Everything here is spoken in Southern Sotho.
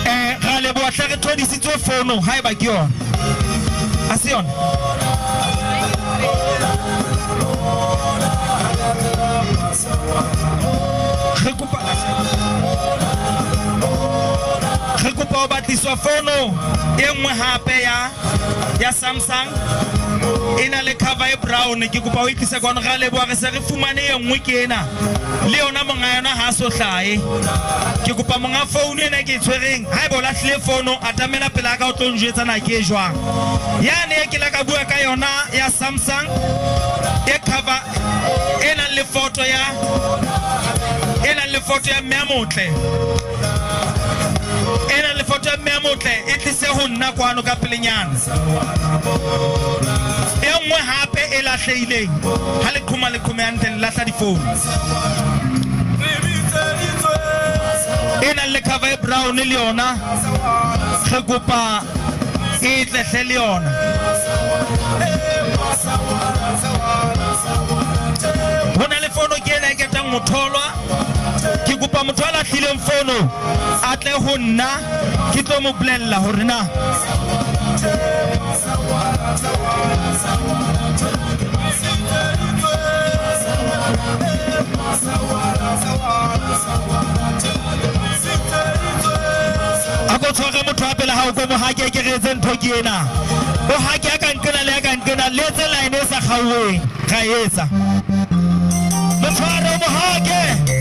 Eh, ra leboha hle re thodisitswe fono haeba ke yona. A se yona? Re kopa re kopa ho batliswa fono e nngwe hape ya ya Samsung e na le cover e brown. Ke kopa o e tlise kwano. Ra leboha, re se re fumane e nngwe ke ena. Le yona monga yona ha so hlahe. Ke kopa monga founu ena e ke e tshwereng, haeba o lahlile fono, atamela pela ka o tlo njwetsa na ke e jwang. Yane e ke la ka bua ka yona ya Samsung e cover e nang le foto ya e nang le foto ya mme a motle e nang le foto ya mme a motle e tlise ho nna kwano ka pelenyana. E nngwe hape e lahlehileng ha le qhoma le qhome hantle le lahla difounu. E nang le cover e brown le yona re kopa e tle hle le yona. Ho na le fono ke ena e ketang ho tholwa. Ke kopa motho a lahlileng fono a tle ho nna ke tlo mo bolella hore na a ko tshware motho a pele hao ko mo hake ke re etse ntho ke ena o hake a ka nqena le a ka nqena le etse line e sa kgaoeng ra etsa mo tshware o mo hake.